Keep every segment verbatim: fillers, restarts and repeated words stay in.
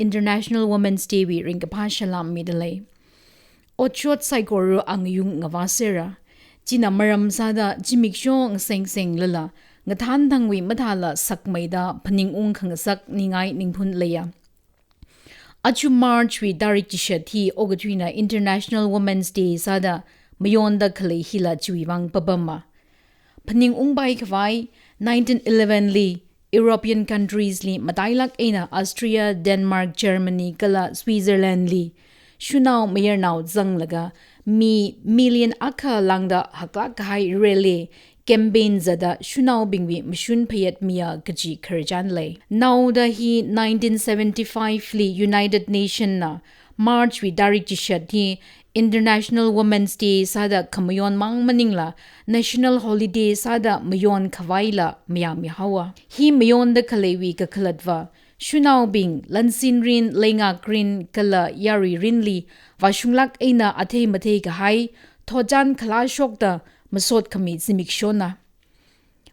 International Women's Day wui ringkaphā salam mida lei. Otshot saikora angayung ngavā sera. China maram sāda zimiksho ngaseng senglala, ngathānthangwui mathāla sakmeida phaningung khangasak ningai ningphun leiya. Aja March wui tarik chishat hi okathuina International Women's Day sāda mayonda khalei hila chiwui vang papamma. Phaningungpai khavai, nineteen eleven li European countries li matailāk eina Austria, Denmark, Germany kala Switzerland li shanao mayarnao zanglaga mi million akha lāngda haklāk kahai rally campaign zada shanaobingwui mashun phayat miya kaji khararchan lei. Naoda hi nineteen seventy-five li United Nation na March wui tarik chishat hi International Women's Day sāda khamayon mang maningla, national holiday sāda mayon khavaila mayāmi haowa. Hi mayonda khaleiwui kakhalatva, shanaobing lansin rin, leingak rin kala yarui rinli vāshunglāk eina athei mathei kahai, thotchan khalāshokta masot khami zimikshona.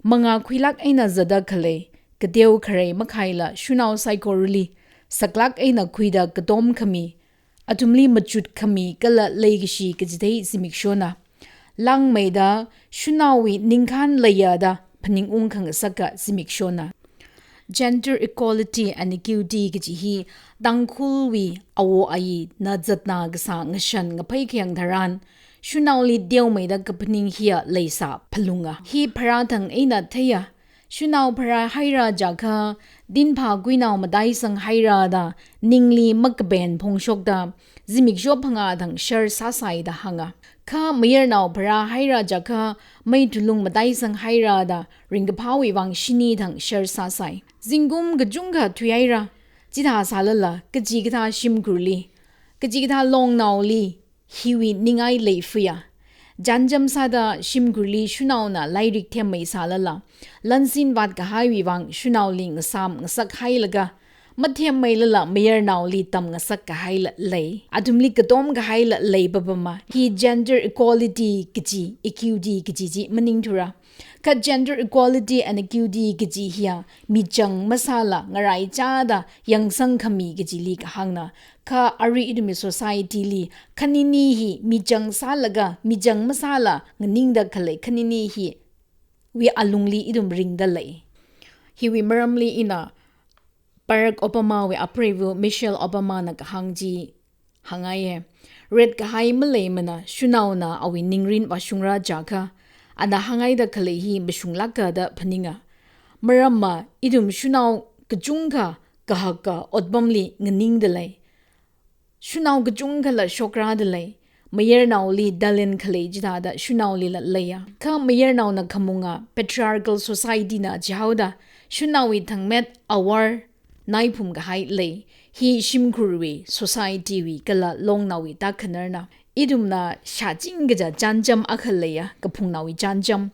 Mangā khuilāk eina zada khalei, kateo kharei makhaila shanao saikorali saklāk eina khuida katom khami, athumli machut khami kala leikashi kachithei zimikshona. Langmeida shanaowui ningkhān leiya da phaningung khangasaka zimikshona. Gender equality and equity kaji hi Tangkhulwui awo ayina zatna kasā ngashan ngaphei khayang tharan, shanaoli teomeida kaphaning hiya leisā phalunga. Hi pharāthang eina theiya. Shanao pharāhaira jiakha, dinphā kuinao mataisang haira da, ningli makaben phongshokda, zimiksho phangā thang shar sāsai da hānga. Kha mayarnao pharāhaira jiakha, mei thulung mataisang haira da, ringkaphāwui vang shini thang shar sāsai. Zingkum kachungkha thuihaira, chithā sālala, kachikathā shimkhurli, kachikathā longnaoli, hiwui ningai leifaya. Janjam sāda shimkhurli shanaona lairik themmei sālala, lansin vātkahaiwui vang shanaoli ngasām ngasak hailaga, mathemmeilala mayarnaoli tamngasak kahaila lei. Athumli katom kahaila lei papamma. Hi gender equality kaji, equity kaji chi maningthura. Kha gender equality and equity kaji hiya, michang masāla ngaraichāda yangsang khami kajili kahāngna. Kha arui ithumwui society li, khanini hi michang sālaga, michang masāla nganingda khalei khanini hiwui alungli ithum ringda lei. Hiwui maramli ina Barack Obama wui apreiva Michelle Obama na kahāng chi hāngngaiya. Ret kahai maleimana shanaona awui ningrin vāshungra jiakha, ana hāngngaida khalei hi mashunglāka da phaninga. Maramma ithum shanao kachungkha kahaka otpamli nganingda lei. Shanao kachungkhala shokrada lei. Mayarnaoli talent khalei chithāda shanaolila leiya. Kha mayarnaona khamunga patriarchal society na jihaoda, shanaowui thangmet awor naiphum kahai lei. Hi shimkhurwui, society wui kala longnaowui tākhanarna. Ithumna shāching kaja janjam akha leiya, kaphungnaowui janjam.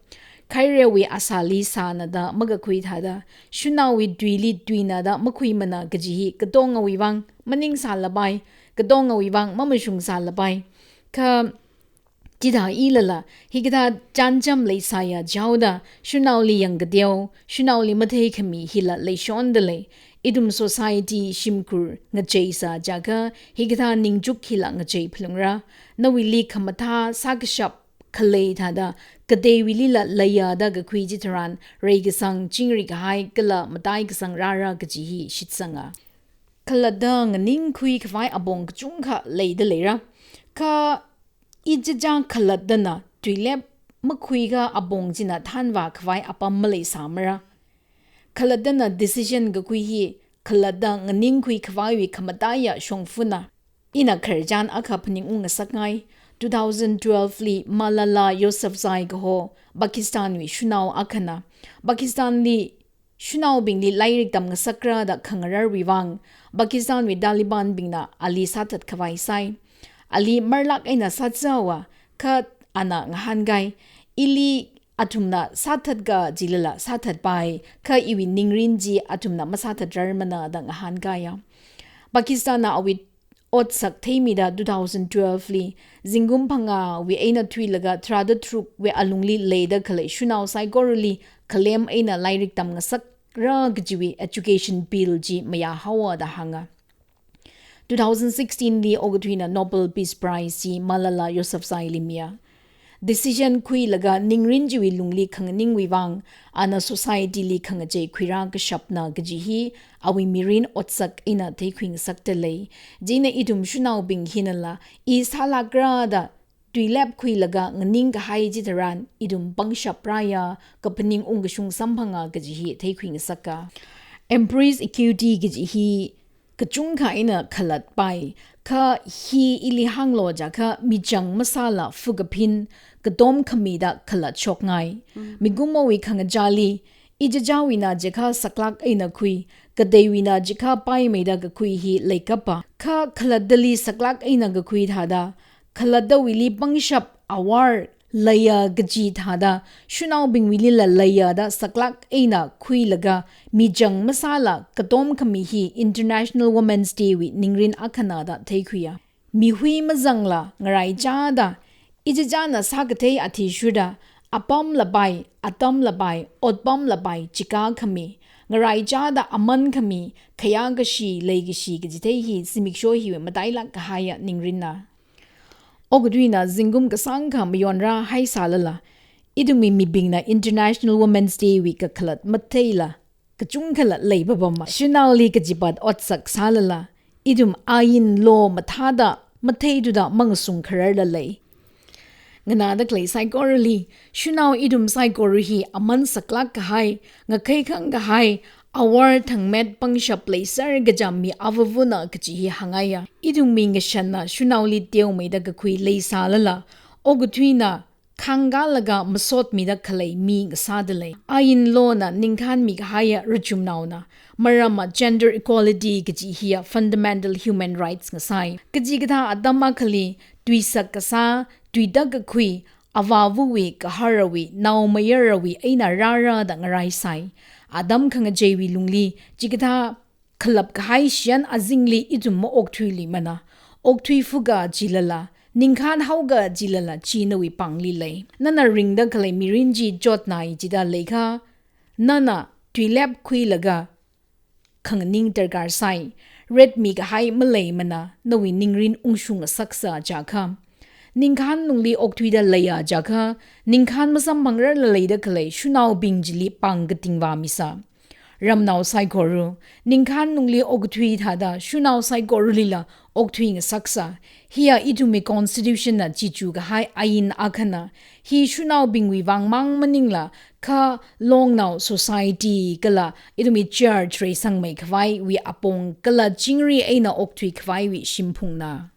Khairewui asāli sāna da makakhui thāda, shanaowui tuili tuina da makhuimana kaji hi katongawui vang maningsālapai, katongawui vang mamashungsālapai. Kha chithā ilala, hikathā janjam leisāya jihaoda, shanaoli yangkateo, shanaoli matheikhami hila leishonda lei. Ithum society shimkhur ngacheisā jiakha, hikathā ningchuk hila ngachei phalungra. Nawuili khamathā sākashap khalei thāda, kateiwuilila leiya da kakhui chitharan, reikasang, chingri kahai kala mataikasang rāra kaji hi shitsanga. Khalatta nganingkhui khavai apong kachungkha leida leira. Kha ichichā khalattana tuilep makhuikha apong china thanvā khavai apam maleisāmara. Khalattana decision kakhui hi khalatta nganingkhui khavaiwui khamataiya shongfana. Ina khararchan akha phaningung ngasakngai. Two thousand twelve li Malala Yousafzai kaho Pakistanwui shanao akhana Pakistanli shanaobingli lairik tamngasakra da khangararwui vang, Pakistanwui Talibanbingna ali sāthat khavai sai. Ali marlāk eina sātsawa, kha ana ngahānkai, ili athumna sāthatka jilala sāthatpai, kha iwui ningrin chi athumna masāthatrarmana da ngahānkaiya. Pakistanna awui otsak theimida two thousand twelve li, zingkum phangāwui eina thuilaga tharāda tharukwui alungli leida khalei shanao saikorali khalem eina lairik tamngasakra kajiwui education bill chi mayāhaowa da hānga. Two thousand sixteen li okathuina Nobel Peace Prize chi Malala Yousafzaili miya. Decision khuilaga ningrin chiwui lungli khanganingwui vang, ana society li khangachei khuirā kashapna kaji hi awui mirin otsak eina theikhui ngasakta lei. Chieina ithum shanaobing hinala, i sālākra da tuilep khuilaga nganing kahai chitharan ithum pangshap rāya, kaphaning ungkashung samphanga kaji hi theikhui ngasaka. Embrace equity kaji hi kachungkha eina khalatpai, kha hi ili hānglo jiakha michang masāla phukaphin katom khamida khalatshokngai. Mikumowui khangachāli, ichichāwuina jiakha saklāk eina khui, kateiwuina jiakha paimeida kakhui hi leikapa. Kha khalattali saklāk eina kakhui thāda, khalattawuili pangshap awor leiya kaji thāda, shanaobingwuilila leiya da saklāk eina khuilaga michang masāla katom khami hi International Women's Day wui ningrin akhana da theikhuiya. Mihui mazangla ngaraichāda, ichichāna sākathei athishurda, apam labai, atam labai, otpam labai chikā khami, ngaraichāda aman khami, khayā kashi, lei kashi kachithei hi zimiksho hiwui matailāk kahaiya ningrinna. Okathuina zingkum kasāngkha mayonrāhai sālala, ithumwui mibingna International Women's Day wui kakhalat matheila, kachungkhala leipapama. Shanaoli kachipat otsak sālala, ithum ain law mathāda matheithuda mangasung khararla lei. Nganāda khalei saikorali, shanao ithum saikora hi aman saklāk kahai, ngakheikhang kahai, awor thangmet pangshap leiser kacham mi avavana kaji hi hāngngaiya. Ithumwui ngashanna shanaoli teomeida kakhui leisālala, okathuina khangkalaga masotmida khalei mi ngasāda lei. Ain lawna ningkhanmi kahaiya rachumnaona. Maramva gender equality kaji hiya fundamental human rights ngasai. Kachikathā atam akhali, tuisak kasā, tuitak kakhui, avāvawui, gaharawui, naomayarawui eina rāra da ngaraisai. Atam khangacheiwui lungli, chikathā khalap kahai shiyan azingli ithum maokthuiluimana. Okthui phuka jilala, ningkhan haoka jilala chi nawui pāngli lei. Nana ringda khalei mirin chi chotnai jida leikha, nana tuilep khuilaga khanganing darkar sai. Retmi kahai maleimana, nawui ningrin ungshung ngasaksa jiakha. Ningkhan lungli okthuida leiya jiakha, ningkhan masamphangrarla leida khalei shanaobing chili pāng katingvā misa. Ramnao saikora, ningkhan lungli okthui thāda shanao saikoralila okthui ngasaksa. Hiya ithumwui constitution na chichu kahai ain akhana. Hi shanaobingwui vang mang maningla, kha longnao society kala ithumwui church reisangmei khavaiwui apong kala chingri eina okthui khavaiwui shimphungna.